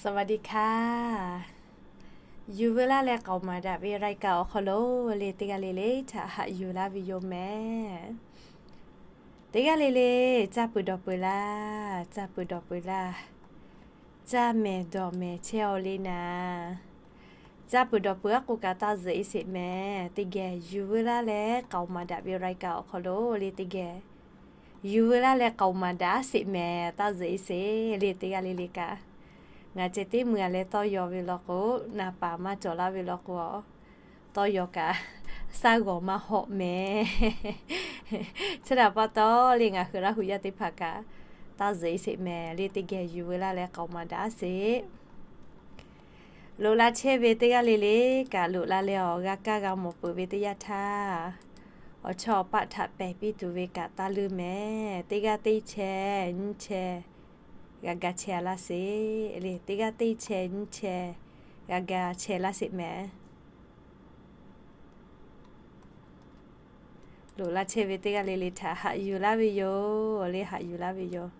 สวัสดีค่ะ Yuˬ veu laˇ leh k'aoˍ maˍ daꞈ ve รายการ awˬ hk'aw lo le teˇ g'aˇ le le htaꞈ haꞈ yuˬ laˇ ve yoˬ mehˍ. Teˇ g'aˇ le le caˇ peuˬ dawˬ peuˬ laˇ, caˇ peuˬ dawˬ peuˬ laˇ, caˇ mehˍ dawˬ mehˍ chehˇ-aw le naˍ. Caˇ peuˬ dawˬ peuˬ aˉ k'oˆ kaꞈ taˇ zuhꞈ e sheˍ mehˍ. Teˇ geh yuˬ veu laˇ leh k'aoˍ maˍ daꞈ ve รายการ awˬ hk'aw lo le teˇ geh yuˬ veu laˇ leh k'aoˍ maˍ daꞈ sheˍ mehˍ, taˇ zuhꞈ e sheˍ le teˇ g'aˇ le le kaꞈ. Ngaˬ ceh teˇ mui-a leh tawˇ yaw ve law k'o, naˍ paˍ maˇ cawˬ laˇ ve law k'o, tawˇ yaw kaꞈ shaˉ g'awˬ maˇ hawˆ mehˍ. Chi htaꞈ pa taw le ngaˬ hui Laˇ hu yaˇ teˇ hpaˍ kaꞈ taˇ zuhꞈ e sheˍ mehˍ le teˇ geh yuˬ veu laˇ leh k'aoˍ maˍ daꞈ sheˍ. Loꞈ la chehˇ ve teˇ g'aˇ le le kaꞈ loꞈ la leh awˬ g'a kaˇ g'a mawˬ peuˬ ve teˇ yanˇ htaˇ, awˬ chawˇ awˬ paˆ htaꞈ pehˬ piˇ tuˬ ve kaꞈ taˇ leuˇ mehˍ. Teˇ g'aˇ teˇ chehˇ nyiˇ chehˇ g'a ga chehˇ-a laˇ sheˍ le. Teˇ g'aˇ teˇ chehˇ nyiˇ chehˇ g'a ga chehˇ laˇ sheˍ mehˍ. Loꞈ la chehˇ ve teˇ g'aˇ le le htaꞈ haꞈ yuˬ laˇ ve yoˬ le, haꞈ yuˬ laˇ ve yoˬ.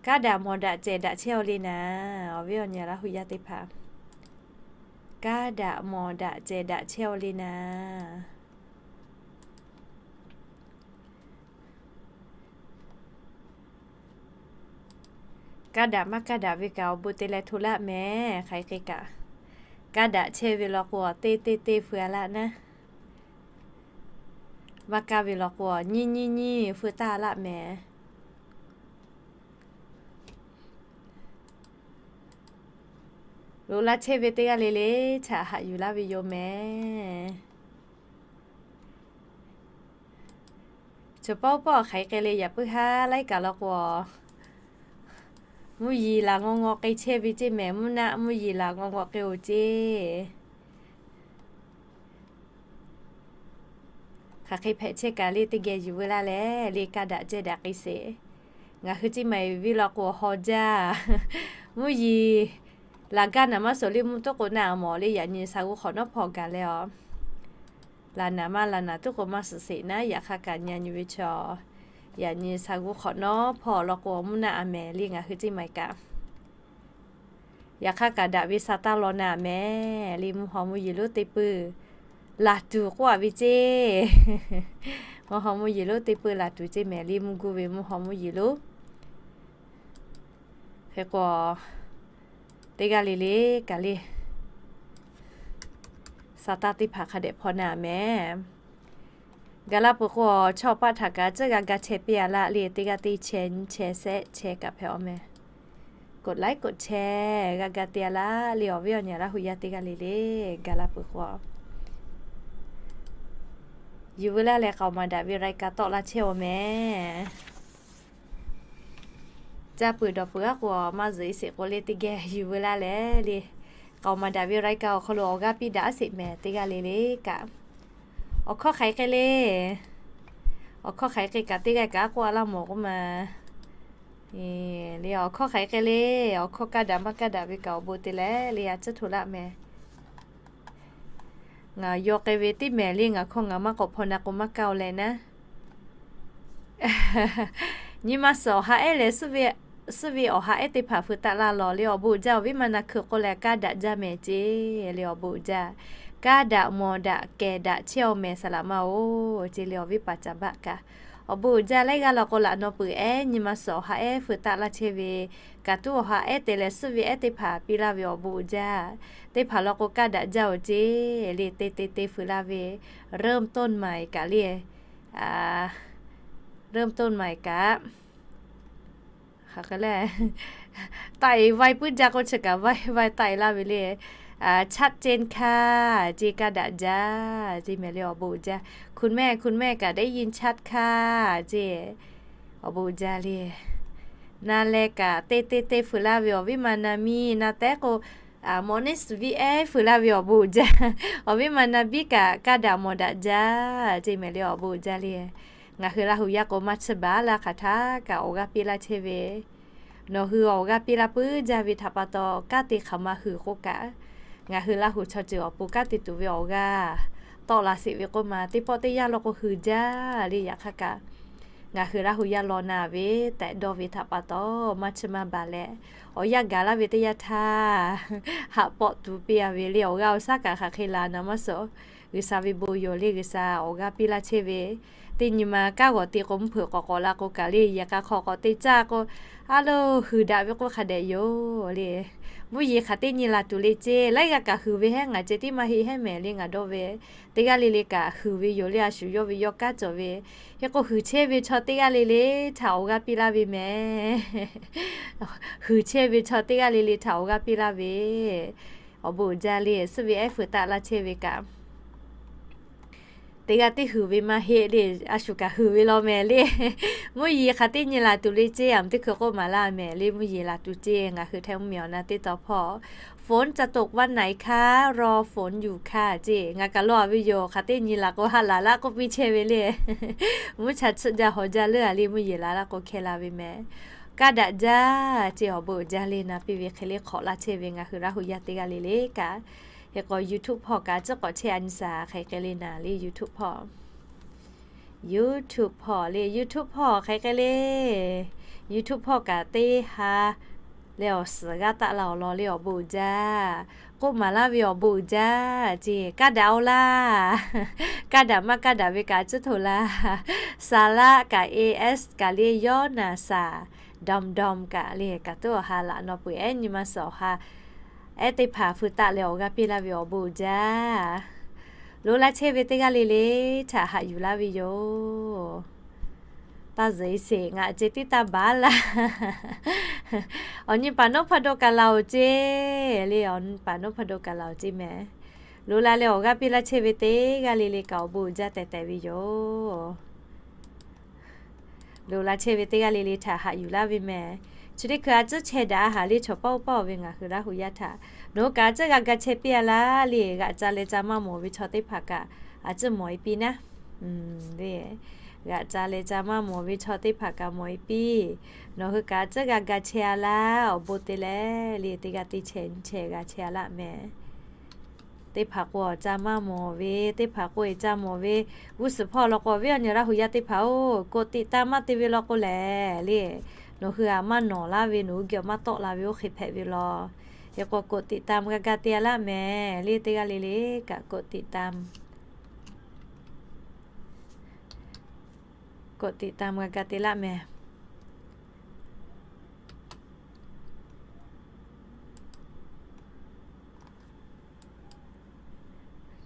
Kaˇ daꞈ mawˬ daꞈ cehˬ daꞈ chehˇ-aw le naˍ. Awˬ viˉ awˬ nyi Laˇ hu yaˇ teˇ hpaˍ, kaˇ daꞈ mawˬ daꞈ cehˬ daꞈ chehˇ-aw le naˍ. Kaˇ daꞈ maˇ kaˇ daꞈ ve kaꞈ awˬ bon te leh hto laˇ mehˍ. Hk'aˬ hk'e kaꞈ kaˇ daꞈ chehˇ ve law k'o, teˇ teˇ teˇ feu-a laˇ naˉ. Maˇ kaˇ ve law k'o, nyiˇ nyiˇ nyiˇ feu taˇ laˇ mehˍ. Loꞈ la chehˇ ve teˇ g'aˇ le le htaꞈ haꞈ yuˬ laˇ ve yoˬ mehˍ. Chaw pawˆ pawˆ hk'aˬ hk'e le yaꞈ puiˉ haˉ laiˉ kaꞈ law k'o, mvuhˇ yeˬ laˬ ngaw ngaw k'ai chehˇ ve ceˇ mehˍ. Mvuhˇ naˆ mvuhˇ yeˬ laˬ ngaw ngaw k'ai-oˬ ceˇ. Hk'aˬ hk'e hpehꞈ chehˇ kaꞈ le teˇ geh yuˬ veu laˇ leh le kaˇ daꞈ cehˬ daꞈ k'ai sheˍ. Ngaˬ hui ceˇ mehˍ viˉ law k'o haw jaˇ. Mvuhˇ yeˬ laˬ gaˇ naˍ maˇ suhˍ le mvuhˇ tuˉ k'o naˆ mawˬ le yaꞈ nyi sha g'uˇ hk'awꞈ nawˉ hpawˇ gaˬ leh-aw. Laˬ naˍ maˇ laˬ naˍ tuˉ k'o maˇ suhˍ sheˍ naˉ. Yaꞈ hk'aˇ kaꞈ nyi nyi ve chaw yaꞈ nyi sha g'uˇ hk'awꞈ nawˉ hpawˇ law k'o mvuhˇ naˆ-a mehˍ le ngaˬ hui ceˇ mehˍ kaꞈ. Yaꞈ hk'aˇ kaꞈ daꞈ ve sha taˇ law naˍ mehˍ le mvuhˇ haw mvuhˇ yeˬ lonˉ te puiˉ laˬ tuˬ k'oˆ-a ve ceˇ. Mvuhˇ haw mvuhˇ yeˬ lonˉ te puiˉ laˬ tuˬ ceˇ mehˍ le mvuhˇ guˇ ve mvuhˇ haw mvuhˇ yeˬ lonˉ. Hk'e k'o, teˇ g'aˇ le le kaꞈ le sha taˇ teˇ hpaˍ hk'a dehꞈ hpaw naˍ mehˍ. Gaˬ la peuˬ k'o, chaw paˆ htaꞈ kaꞈ tcuhˉ g'a ga chehˇ piˇ-a laˇ le. Teˇ g'aˇ teˇ chehˇ nyiˇ chehˇ shehˆ chehˇ kaꞈ hpehꞈ-aw mehˍ. กดไลค์ กดแชร์ g'a ga te-a laˇ le awˬ viˉ awˬ nyi Laˇ hu yaˇ teˇ g'aˇ le le gaˬ la peuˬ k'o, yuˬ veu laˇ leh k'aoˍ maˍ daꞈ ve รายการ tawˆ la chehˇ-aw mehˍ. Caˇ peuˬ dawˬ peuˬ aˉ k'o maˇ zuhꞈ e sheˍ k'o le teˇ geh yuˬ veu laˇ leh le k'aoˍ maˍ daꞈ ve รายการ awˬ hk'aw lo awˬ g'aˇ piˇ daꞈ sheˍ mehˍ. Teˇ g'aˇ le le kaꞈ awˬ hkawˇ hk'aˬ hk'e le, awˬ hkawˇ hk'aˬ hk'e kaꞈ teˇ g'aˇ kaꞈ aˉ k'oˆ-a laˇ mawˬ k'oˆ ma le. Awˬ hkawˇ hk'aˬ hk'e le, awˬ hkawˇ kaˇ daꞈ maˇ kaˇ daꞈ ve kaꞈ awˬ bon te leh le a ciˉ hto laˇ mehˍ. Ngaˬ yaw k'ai ve teˇ mehˍ le ngaˬ hkawˇ ngaˬ maˇ k'awꞈ hpaw na k'o maˇ kaˇ-o leh naˉ. Nyi ma suhˍ awˬ ha ehˉ leh suhˉ ve awˬ ha ehˉ teˇ hpaˍ feu taˆ laˇ lawˬ le awˬ bon uiˍ jaˇ. Awˬ viˉ ma na hkui k'oˆ leh kaˇ daꞈ jaˇ mehˍ ceˇ le awˬ bon uiˍ jaˇ. Kaˇ daꞈ mawˬ daꞈ kehˬ daꞈ chehˇ-aw mehˍ saˍ laꞈ ma-oˬ ceˇ le awˬ viˉ paˍ caˍ baˆ kaꞈ. Awˬ bon uiˍ jaˇ laiˉ g'aˇ law k'o laꞈ naw peuˬ ehˉ nyi ma suhˍ awˬ ha ehˉ feu taˆ laˇ chehˇ ve kaꞈ tuˉ awˬ ha ehˉ te leh suhˉ ve ehˉ teˇ hpaˍ piˇ laˇ ve awˬ bon uiˍ jaˇ. Teˇ hpaˍ law k'o kaˇ daꞈ jaˇ-oˬ ceˇ le te te te feu laˇ ve เริ่มต้นใหม่ kaꞈ le เริ่มต้นใหม่ kaꞈ hk'aˬ hk'e le taˆ-e vaiˇ puiˉ jaˇ k'o chi kaꞈ vaiˇ vaiˇ taˆ-e laˇ ve le. ชัดเจนค่ะ ceˇ kaˇ daꞈ jaˇ ceˇ mehˍ le awˬ bon uiˍ jaˇ. คุณแม่ คุณแม่ kaꞈ ได้ยินชัดค่ะ ceˇ awˬ bon uiˍ jaˇ le. Na leh kaꞈ te te te feu laˇ ve awˬ viˉ ma na miˇ na tehˉ k'o, mawꞈ neˉ suhˍ viˉ ehˉ feu laˇ ve awˬ bon uiˍ jaˇ. Awˬ viˉ ma na biˇ kaꞈ kaˇ daꞈ mawˬ daꞈ jaˇ ceˇ mehˍ le awˬ bon uiˍ jaˇ le. Ngaˬ hui Laˇ hu yaˇ k'o maˇ chiˇ baˬ laˇ hk'aˬ htaˇ kaꞈ awˬ g'aˇ piˇ laˇ chehˇ ve nawˬ hui awˬ g'aˇ piˇ laˇ puiˉ jaˇ ve htaꞈ pa taw kanˉ te hk'aˬ ma hui k'oˆ kaꞈ, ngaˬ hui Laˇ hu chaw ceuˬ awˬ pon kanˉ te tuˬ ve awˬ g'aˇ tawˆ la sheˍ ve k'oˆ ma, teˇ pawˆ teˇ yanˇ law k'o hui jaˇ le. Yaꞈ hk'aˇ kaꞈ ngaˬ hui Laˇ hu yaˇ law na ve tehꞈ dawˇ ve htaꞈ pa taw, maˇ chiˇ maˇ baˬ leh awˬ yanˇ gaˬ laˇ ve teˇ yanˇ htaˇ, haꞈ pawˆ tuˬ piˇ a ve le. Awˬ g'aˇ awˬ shaˉ kaꞈ hk'aˬ hk'e laˬ na maˇ suhˍ. G'uiˬsha ve bon yoˬ le, G'uiˬsha awˬ g'aˇ piˇ laˇ chehˇ ve. Teˇ nyi ma kanˉ g'awˬ te k'o, mvuhˇ hpeuꞈ k'awꞈ k'awꞈ la k'o kaꞈ le, yehˬ k'a hk'aw k'awꞈ te caˇ k'o, a lo, huiˍ daꞈ ve k'oˆ hk'a dehꞈ yoˬ le. Mvuhˇ yeˬ hk'aˬ teˇ nyi laˬ tuˬ le ceˇ. Laiˉ g'aˇ kaꞈ huiˍ ve hehˉ, ngaˬ ceh tiˉ maˇ heˆ hehˉ mehˍ le. Ngaˬ dawˇ ve teˇ g'aˇ le le kaꞈ huiˍ ve yoˬ le. A shu yawˇ ve yawˇ kanˉ cawˬ ve. Hk'e k'o, huiˍ chehˇ ve chaw teˇ g'aˇ le le htaꞈ awˬ g'aˇ piˇ laˇ ve mehˍ. Huiˍ chehˇ ve chaw teˇ g'aˇ le le htaꞈ awˬ g'aˇ piˇ laˇ ve. Awˬ bon uiˍ jaˇ le, suhˉ ve ehˉ feu taˆ laˇ chehˇ ve kaꞈ, teˇ g'aˇ teˇ huiˍ ve maˇ heˆ le. A shu kaꞈ huiˍ ve law mehˍ le. Mvuhˇ yeˬ hk'aˬ teˇ nyi laˬ tuˬ le ceˇ. Aˬ mvuhˇ teˇ hkui k'oˆ maˍ laˇ mehˍ le, mvuhˇ yeˬ laˬ tuˬ ceˇ. Ngaˬ hui htaiˇ mvuhˇmiˬ awˬ na teˇ taw hpawˇ ฝนจะตกวันไหนคะ รอฝนอยู่ค่ะ ceˇ. Ngaˬ kaꞈ law a ve yoˬ. Hk'aˬ teˇ nyi laˬ k'o, haꞈ laˬ laˇ k'oˆ piˇ chehˇ ve le. Mvuhˇ cha tsuhˆ jaˇ hawˬ jaˇ leuˉ a le, mvuhˇ yeˬ laˬ laˇ k'o hkeh la ve mehˍ. Kaˇ daꞈ jaˇ ceˇ. Awˬ bon uiˍ jaˇ le, na piˇ ve hk'e le hk'awꞈ laˇ chehˇ ve ngaˬ hui Laˇ hu yaˇ teˇ g'aˇ le le kaꞈ, hk'e k'o YouTube hpawˇ kaꞈ tcuhˉ k'awꞈ chehˇ a nyi shaˍ hk'e k'e le na le. YouTube hpawˇ, YouTube hpawˇ le, YouTube hpawˇ hk'e k'e le, YouTube hpawˇ kaꞈ teˇ ha leh awˬ suhˍ g'aˇ taˆ la awˬ lawn le. Awˬ bon uiˍ jaˇ. K'oˆ maˍ laˇ ve awˬ bon uiˍ jaˇ ceˇ. Kaˇ daꞈ-oˬ laˇ. Kaˇ daꞈ maˇ kaˇ daꞈ ve kaꞈ tcuhˉ htoꞈ laˇ. Saˍlaˆ kaꞈ, es kaꞈ le, yawˇ naˍ saˍ, dawm dawm kaꞈ le, kaꞈ tuˉ awˬ ha laꞈ nawˬ peuˬ ehˉ nyi ma suhˍ awˬ ha ehˉ teˇ hpaˍ feu taˆ leh awˬ g'aˇ piˇ laˇ ve awˬ bon uiˍ jaˇ. Loꞈ la chehˇ ve teˇ g'aˇ le le htaꞈ haꞈ yuˬ laˇ ve yoˬ. Taˇ zuhꞈ e sheˍ, ngaˬ ceh tiˉ taˇ baˬ laˇ. Awˬ nyi paˍ nawˉ hpaˇ dawˇ kaꞈ la-oˬ ceˇ le, awˬ nyi paˍ nawˉ hpaˇ dawˇ kaꞈ la-oˬ ceˇ mehˍ. Loꞈ la leh awˬ g'aˇ piˇ laˇ chehˇ ve teˇ g'aˇ le le kaꞈ awˬ bon uiˍ jaˇ tehꞈ tehꞈ ve yoˬ. Loꞈ la chehˇ ve teˇ g'aˇ le le htaꞈ haꞈ yuˬ laˇ ve mehˍ. Chi teˇ hkui a tcuhˉ chehˇ daꞈ a haˍ le, chaw paˆ oˇ paˆ-oˬ ve ngaˬ hui Laˇ hu yaˇ htaꞈ nawˬ hui kaꞈ a tcuhˉ g'a ga chehˇ piˇ a laˇ le. G'aꞈ ca leh ca maˇ mawˬ ve chaw teˇ hpaˍ kaꞈ a tcuhˉ mawˬ e piˇ naˉ. G'aꞈ ca leh ca maˇ mawˬ ve chaw teˇ hpaˍ kaꞈ mawˬ e piˇ. Nawˬ hui kaꞈ a tcuhˉ g'a ga chehˇ a laˇ. Awˬ bon te leh le, teˇ g'aˇ teˇ chehˇ nyi chehˇ g'a chehˇ a laˇ mehˍ. Teˇ hpaˍ k'o awˬ ca maˇ mawˬ ve, teˇ hpaˍ k'o e ca mawˬ ve. G'uˇ suhˍ hpawˇ law k'o, awˬ viˉ awˬ nyi Laˇ hu yaˇ teˇ hpaˍ-oˬ, k'oˆ tiꞈ taˇ maˇ te ve law k'o lehˬ le, nawˬ hui a maˇ nawˬ laˇ ve, nawˬ hui geh maˇ tawˆ la ve oˇ hk'e hpehꞈ ve law. Hk'e k'o, k'oˆ tiꞈ taˇ g'a ga te a laˇ mehˍ le. Teˇ g'aˇ le le kaꞈ k'oˆ tiꞈ taˇ, k'oˆ tiꞈ taˇ g'a ga te laˇ mehˍ.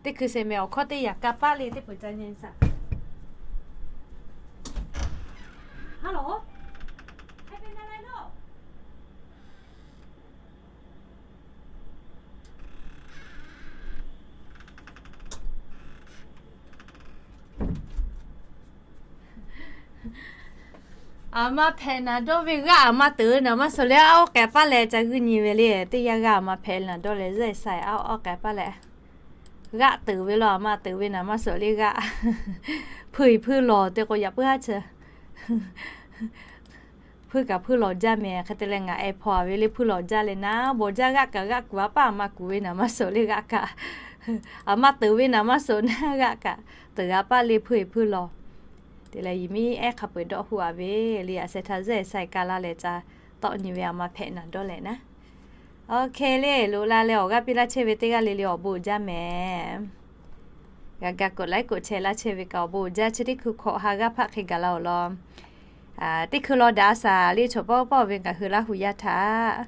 Teˇ hkui sheˍ mehˍ, awˬ hkawˇ teˇ yaꞈ ka paˆ le, teˇ peuˬ ca nyi saˍ. Hello. Aˬ ma hpehꞈ naˍ dawˇ ve g'aˆ aˬ ma teuꞈ ve naˍ maˇ suhˍ le, a oˇ k'ai paˇ leh ca g'uiˇ nyi ve le. Teˇ yanˇ g'aˆ aˬ ma hpehꞈ naˍ dawˇ leh zuhˇ e saiˍ a oˇ k'ai paˇ leh, g'aˆ teuꞈ ve law aˬ ma teuꞈ ve naˍ maˇ suhˍ le g'aˆ. Hpuiˇ e hpuiˇ lawˬ te k'o yaꞈ puiˉ haˉ chi. Hpuiˇ kaꞈ hpuiˇ lawˬ jaˇ mehˍ. Hk'e te leh ngaˬ e hpaw a ve le, hpuiˇ lawˬ jaˇ leh naˉ bawˬ jaˇ. G'aˆ kaꞈ g'aˆ kuˬ a paˇ aˬ ma kuˬ ve naˍ maˇ suhˍ le g'aˆ kaꞈ. Aˬ ma teuꞈ ve naˍ maˇ suhˍ naˉ g'aˆ kaꞈ teuꞈ a paˇ le, hpuiˇ e hpuiˇ lawˬ. Te leh yehˬ miˉ ehˉ hk'a peu-eˬ dawˆ huˆ a ve le, a sheh htaˇ zuhˇ e saiˍ ka laˇ leh ca tawˆ nyi ve aˬ ma hpehꞈ naˍ dawˇ leh naˉ. Oˇ hk'e le, loꞈ la leh awˬ g'aˇ piˇ laˇ chehˇ ve teˇ g'aˇ le le awˬ bon uiˍ jaˇ mehˍ. G'a ga k'oꞈ laiˉ k'oꞈ chehˇ laˇ chehˇ ve kaꞈ awˬ bon uiˍ jaˇ. Chi teˇ hkui hkawꞈ ha g'aˇ hpaˆ hk'e gaˬ la awˬ lawn. Teˇ hkui law daꞈ a shaˍ le, chaw pawˆ pawˆ ve ngaˬ hui Laˇ hu yaˇ htaꞈ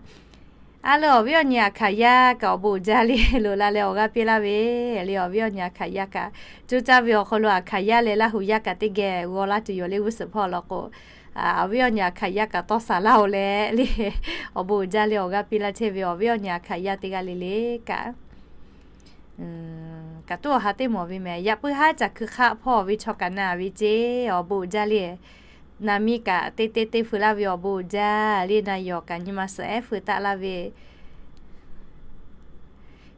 a leh awˬ viˉ awˬ nyi aˬ hkaˍ yaˇ kaꞈ awˬ bon uiˍ jaˇ le. Loꞈ la leh awˬ g'aˇ piˇ laˇ ve le, awˬ viˉ awˬ nyi aˬ hkaˍ yaˇ kaꞈ coˇ caˇ ve awˬ hk'aw lo aˬ hkaˍ yaˇ leh Laˇ hu yaˇ kaꞈ teˇ geh g'aw laˇ tuˬ yoˬ le. G'uˇ suhˍ hpawˇ law k'o, awˬ viˉ awˬ nyi aˬ hkaˍ yaˇ kaꞈ tawˇ shaˍ laˇ-oˬ leh le, awˬ bon uiˍ jaˇ le. Awˬ g'aˇ piˇ laˇ chehˇ ve awˬ viˉ awˬ nyi aˬ hkaˍ yaˇ teˇ g'aˇ le le kaꞈ kaꞈ tuˉ awˬ ha teˇ mawˬ ve mehˍ. Yaꞈ puiˉ haˉ caˬ hkui hk'aˆ hpawˇ ve chaw kaꞈ na ve ceˇ, awˬ bon uiˍ jaˇ le. Naˍ miˇ kaꞈ teˇ teˇ teˇ feu laˇ ve awˬ bon uiˍ jaˇ le. Na yawˬ kaꞈ nyi ma suhˍ ehˉ feu taˆ laˇ ve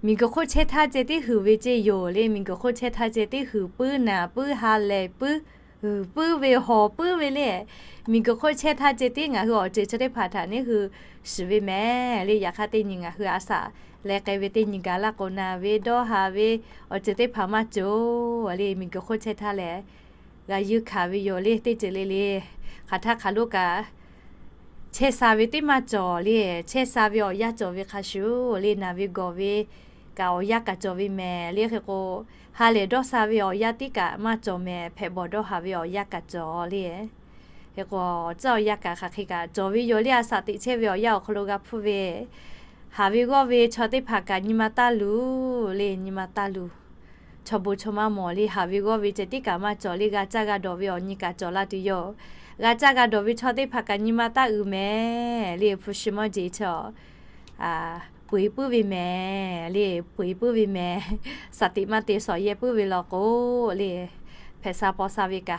miˬguiˬ hk'oˆ chehˇ htaˇ ceh tiˉ huiˍ ve ceˇ yoˬ le. Miˬguiˬ hk'oˆ chehˇ htaˇ ceh tiˉ huiˍ puiˉ naˬ puiˉ ha lehˬ puiˉ, huiˍ puiˉ ve hawˬ puiˉ ve le. Miˬguiˬ hk'oˆ chehˇ htaˇ ceh tiˉ ngaˬ hui awˬ ceuˬ chi teˇ hpaˍ htaꞈ neˉ hui shiˍ ve mehˍ le. Yaꞈ hk'aˇ teˇ nyi ngaˬ hui a shaꞈ leh k'ai ve teˇ nyi gaˬ laˇ k'o, naˍ ve dawˇ haˍ ve awˬ ceuˬ teˇ hpaˍ maˇ cawˬ le. Miˬguiˬ hk'oˆ chehˇ htaˇ lehˬ, g'a yuˇ hkanˍ ve yoˬ le. Teˇ ceuˬ le le, hk'aˬ htaˇ hk'aˬ lo kaꞈ chehˇ sha ve teˇ maˇ cawˬ le. Chehˇ sha ve awˬ yanˇ cawˬ ve hk'a shuˍ le, naˍ ve gawˬ ve kaꞈ awˬ yanˇ kaꞈ cawˬ ve mehˍ le. Hk'e k'o, ha lehˬ dawˇ sha ve awˬ yanˇ tiˉ kaꞈ maˇ cawˬ mehˍ, hpehꞈ bawˬ dawˇ haˍ ve awˬ yanˇ kaꞈ cawˬ le. Hk'e k'o, tcuhˉ awˬ yanˇ kaꞈ hk'aˬ hk'e kaꞈ cawˬ ve yoˬ le. A shaꞈ teꞈ chehˇ ve awˬ yanˇ awˬ hk'aw lo g'a hpuˇ ve, haˍ ve g'awˇ ve chaw teˇ hpaˍ kaꞈ nyi ma taˇ luˬ le, nyi ma taˇ luˬ. Chaw bon chaw maˇ mawˬ le. Haˍ ve g'awˇ ve ceh tiˉ kaꞈ maˇ cawˬ le. G'a caˇ g'a dawˬ ve awˬ nyi kaꞈ cawˬ la tuˬ yoˬ. G'a caˇ g'a dawˬ ve chaw teˇ hpaˍ kaꞈ nyi ma taˇ uiˍ mehˍ le. Hpu shi mawˇ jeˬ chaw peuˬ puiˉ ve mehˍ le, peuˬ puiˉ ve mehˍ. Shaˍ tiꞈ maˇ te shawˍ yehˇ puiˉ ve law k'o le, hpehꞈ sha paw sha ve kaꞈ